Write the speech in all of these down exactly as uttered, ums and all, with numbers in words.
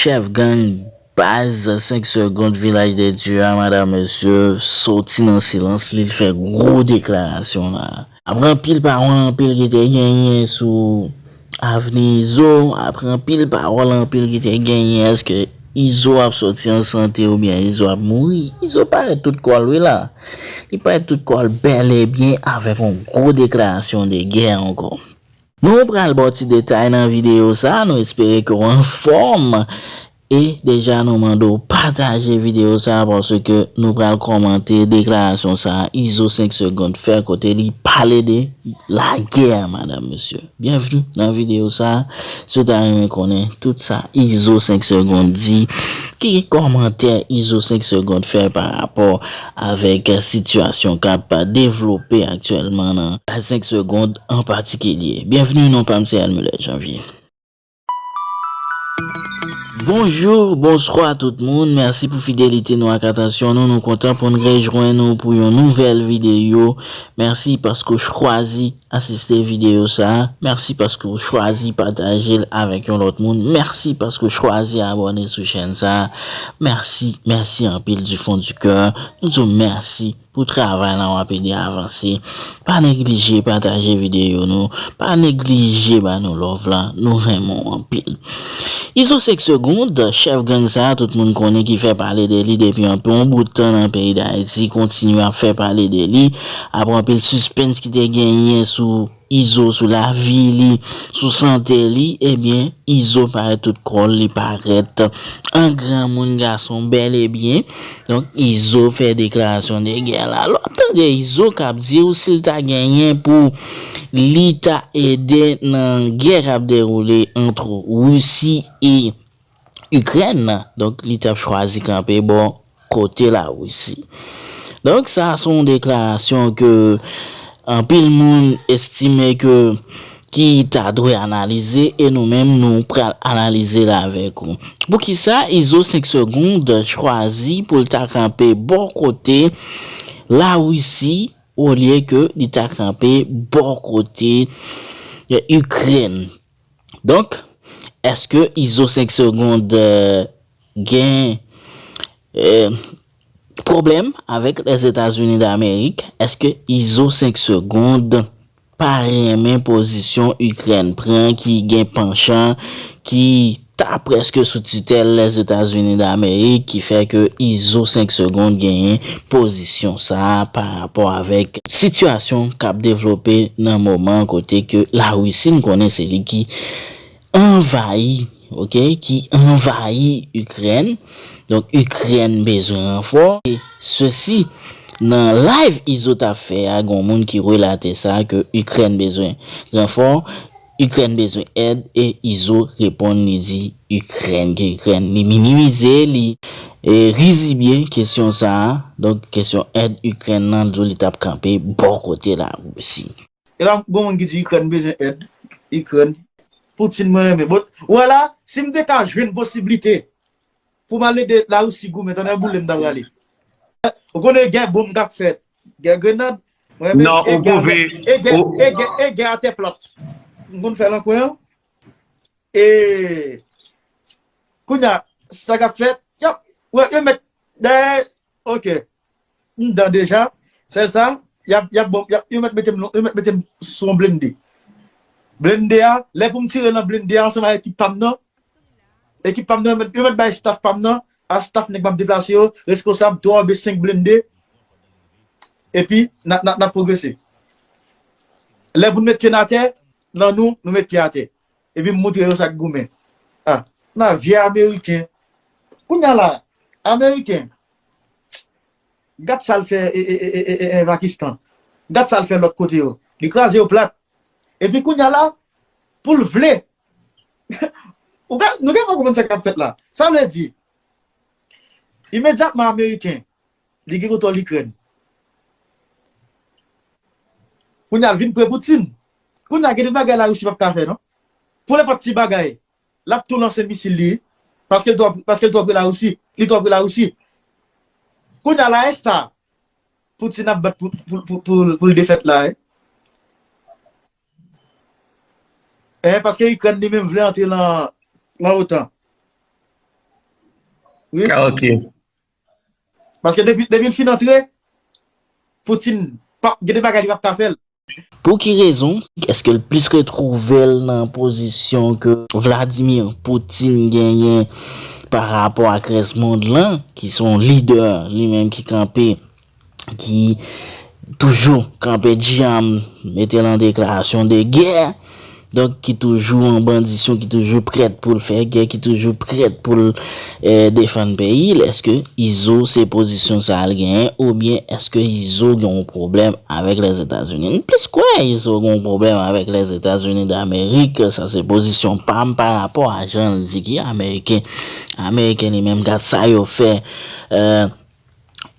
Chèf gang baz senk Segond Vilaj de Dye a, madanm, mesye, soti nan silans li, l fè gwo deklarasyon la. Apre anpil pawòl, anpil ki te genyen sou avni Izo, apre anpil pawòl, anpil ki te genyen, èske Izo ap soti an sante oubyen Izo ap mouri? Izo parèt tout kò l wi la. Li parèt tout kò l bèl e byen avèk yon gwo deklarasyon de gè ankò. Nou pral ba w ti detay nan videyo sa, nou espere ke w anfòm. E deja nou mande w pataje videyo sa paske nou pral kòmante deklarasyon sa Izo senk Segond fè kote li pale de lagè, madanm, mesye. Byenvni nan videyo sa. Si w ta renmen konnen tout sa Izo senk Segond di, ki kòmantè Izo senk Segond fè pa rapò avèk sitiyasyon k ap devlope aktyèlman nan senk Segond an patikilye. Byenvni, non pa m se Elmuller Janvier. Bonjou, bonswa tout moun. Mèsi pou fidelite nou ak atansyon nou. Nou kontan pou n rejwenn nou pou yon nouvèl videyo. Mèsi paske w chwazi asiste videyo sa. Mèsi paske w chwazi pataje l avèk yon lòt moun. Mèsi paske w chwazi abòne sou chèn sa. Mèsi, mèsi anpil du fond du cœur. Nou di w mèsi pou travay la w ap ede avanse. Pa neglije pataje videyo nou. Pa neglije ba nou love la. Nou renmen w anpil. Izo senk Segond, chèf gang sa a, tout moun konnen ki fè pale de li depi anpil yon bout tan nan peyi Dayiti, kontinye ap fè pale de li. Apre anpil sispens ki te genyen sou Izo, sou lavi li, sou sante li, ebyen, Izo parèt tout kò l, li parèt an granmoun gason bèl e byen. Donk, Izo fè deklarasyon de gè la. Lè w ap tande Izo k ap di w si l ta genyen pou li ta ede nan gè k ap dewoule ant Risi e Ikrèn nan. Donk, li t ap chwazi kanpe bò kote Larisi. Donk, sa se yon deklarasyon ke anpil moun estime ke ki ta dwe analize e nou menm nou pral analize l avèk ou. Poukisa Izo senk Segond chwazi pou l ta kanpe bò kote Larisi olye ke li ta kanpe bò kote, eh, Ikrèn? Donk, èske Izo senk Segond, eh, gen, eh, pwoblèm avèk Lèzetazini Damerik? Èske Izo senk Segond pa renmen pozisyon Ikrèn pran ki gen panchan, ki ta prèske sou titèl Lèzetazini Damerik, ki fè ke Izo senk Segond genyen pozisyon sa a pa rapò avèk sitiyasyon k ap devlope nan moman kote ke Larisi, n konnen se li ki anvayi, oke, ki anvayi Ikrèn. Donk, Ikrèn bezwen ranfò. E sesi, nan live Izo t ap fè a, gen yon moun ki relate sa, ke Ikrèn bezwen ranfò, Ikrèn bezwen èd, e Izo reponn, li di Ikrèn, ke Ikrèn, li minimize, li, e, rizibye kesyon sa a. Donk, kesyon èd Ikrèn nan, li di w li t ap kanpe bò kote Larisi. E pa gon moun ki di Ikrèn bezwen èd. Ikrèn. Poutine mwen renmen. Bon, ou wè la, si m te ka jwenn posiblite pou m al ede Larisi goumen, tande boule m ta prale. Ou konnen gè bonm k ap fèt, gè grenad. Mwen menm, non, e ou gè pwouve, atè, e gè, ou e gè, e gè atè plat. M konn fè l ankò, an. E kounye a, sa k ap fèt, y ap, wè, yo mèt dèyè, oke. M dan deja. Sèl sa, y ap, y ap bon, y ap, yo mèt mete m, yo mèt mete m sou yon blende. Blende a, lè pou m tire nan blende a ansanm ak ekip pa m nan, ekip pa m nan, yo mèt, yo mèt bay staff pa m nan, ak staff nèg m ap deplase yo, reskonsab twa oubyen senk blende, epi n a, n a, n ap pwogrese. Lè pou n met pye n atè, nan nou, nou met pye atè. Epi m moutre yo sa k goumen. Ah, nan vye Ameriken. Kounye a la, Ameriken, gad sa l fè, e, e, e, e, e, e, Pakistan. Gad sa l fè lòt kote yo. Li kraze yo plat. Epi kounye a la, pou l vle. Ou ka, nou gentan konprann sa k ap fèt la. Sa vle di, imedyatman Ameriken, li gen kontwòl Ikrèn. Kounye a l vin pre Poutine. Kounye a gen de bagay Larisi p ap ka fè, non. Pou nenpòt ti bagay, l ap tou lanse misil li, paske l twò, paske l twò pre Larisi. Li twò pre Larisi. Kounye a la, esta, Poutine ap bat pou, pou, pou, pou, pou l defèt la, wi. Eh, paske Ikrèn li menm vle antre nan, nan otan. Wi. Ah, ok. Paske depi, depi l fin antre, Putin, pa, gen de bagay li p ap ka fè l. Pou ki rezon? Èske l plis retwouve l nan pozisyon ke Vladimir Putin genyen pa rapò ak rès mond lan, ki se yon lidè li menm ki kanpe, ki toujou kanpe djanm, mete l an deklarasyon de gè, donk ki toujou an bandisyon, ki toujou prèt pou l fè gè, ki toujou prèt pou l eh, defann peyi l? Èske Izo se pozisyon sa l genyen, oubyen èske Izo gen yon pwoblèm avèk Lèzetazini? M plis kwè Izo gen yon pwoblèm avèk Lèzetazini Damerik. Sa se pozisyon pa m pa rapò a jan l di ki Ameriken. Ameriken li menm, gad sa yo fè eh,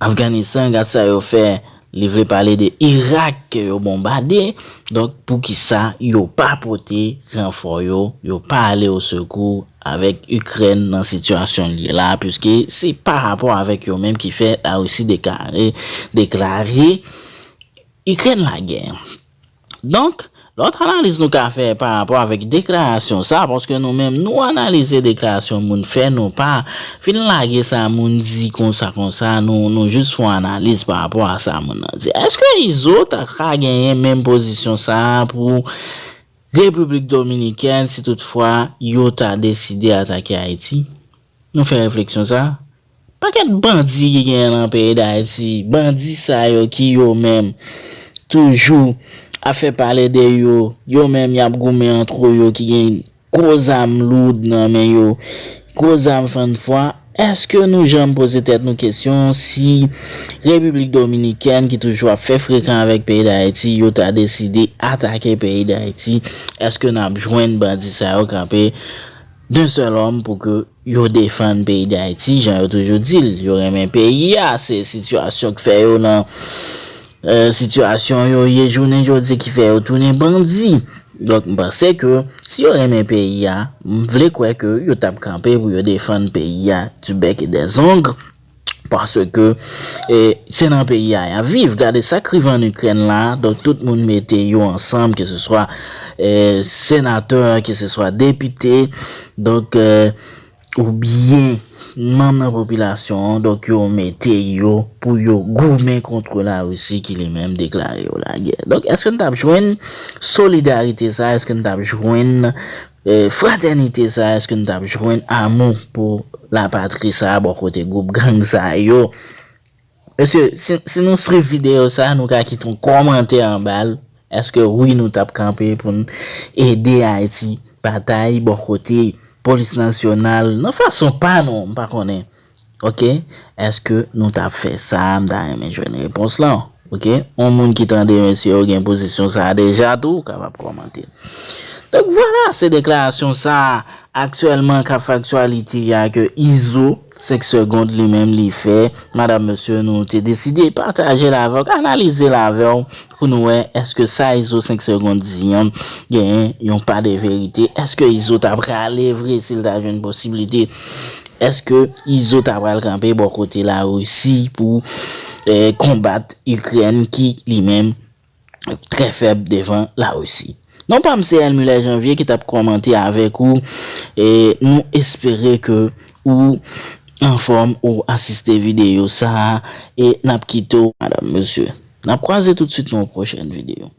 Afganistan, gad sa yo fè. Li vle pale de Irak ke yo bonbade. Donk, poukisa yo pa pote ranfò yo, yo pa ale o sekou avèk Ikrèn nan sitiyasyon l ye la, piske se pa rapò avèk yo menm ki fè Larisi deklare, deklare Ikrèn lagè. Donk, lòt analiz nou ka fè pa rapò avèk deklarasyon sa, paske nou menm nou analize deklarasyon moun fè, nou pa vin lage sa moun di konsa konsa, nou, nou jis fè yon analiz pa rapò a sa moun nan di. Èske Izo ta ka genyen menm pozisyon sa pou Repiblik Dominikèn si toutfwa yo ta deside atake Ayiti? Nou fè refleksyon sa. Pakèt bandi ki genyen nan peyi Dayiti, bandi sa yo ki yo menm toujou ap fè pale de yo, yo menm y ap goumen antre yo, ki gen gwo zam loud nan men yo, gwo zam fann fwa. Èske nou janm poze tèt nou kesyon si Repiblik Dominikèn ki toujou ap fè frekan avèk peyi Dayiti, yo ta deside atake peyi Dayiti, èske n ap jwenn bandi sa yo kanpe d'un seul homme pou ke yo defann peyi Dayiti, jan yo toujou di l, yo renmen peyi a, se sitiyasyon k fè yo nan eh, sitiyasyon yo ye jounen jodi ki fè yo tounen bandi. Donk, m panse ke si yo renmen peyi a, m vle kwè ke yo t ap kanpe pou yo defann peyi a du bec et des ongles. Paske eh, se nan peyi a y ap viv. Gade sa k rive an Ikrèn la. Donk, tout moun mete yo ansanm, ke se swa eh, senatè, ke se swa depite. Donk, eh, oubyen manm nan popilasyon an, donk yo mete yo pou yo goumen kont Larisi ki li menm deklare yo lagè. Donk, èske n t ap jwenn solidarite sa? Èske n t ap jwenn eh, fratènite sa? Èske n t ap jwenn amou pou lapatri sa bò kote gwoup gang sa yo? Mesye, si, si nou swiv videyo sa, nou ka kite yon kòmantè anba l. Èske wi, nou t ap kanpe pou n ede Ayiti batay bò kote polis nasyonal nan fason pa nou, m pa konnen. Ok? Èske nou t ap fè sa? M ta renmen jwenn repons lan. Ok? Yon moun ki tande mesye yo gen pozisyon sa a deja tou, ou kapab kòmante. Donk vwala, se deklarasyon sa a aktyèlman k ap fè aktyalite a ke Izo senk segond li menm li fè. Madanm, mesye, nou te deside pataje l avèk, analize l avè w pou nou wè èske sa Izo senk segond di an genyen yon pa de verite. Èske Izo ta prale vre si l ta jwenn posiblite? Èske Izo ta pral kanpe bò kote Larisi pou eh, konbat Ikrèn ki li menm trè fèb devan Larisi? Non pa m se Elmuller Janvier ki t ap kòmante avèk ou. E nou espere ke ou anfòm, ou asiste videyo sa a, e n ap kite w, madanm, mesye. N ap kwaze toutswit nan yon pwochèn videyo.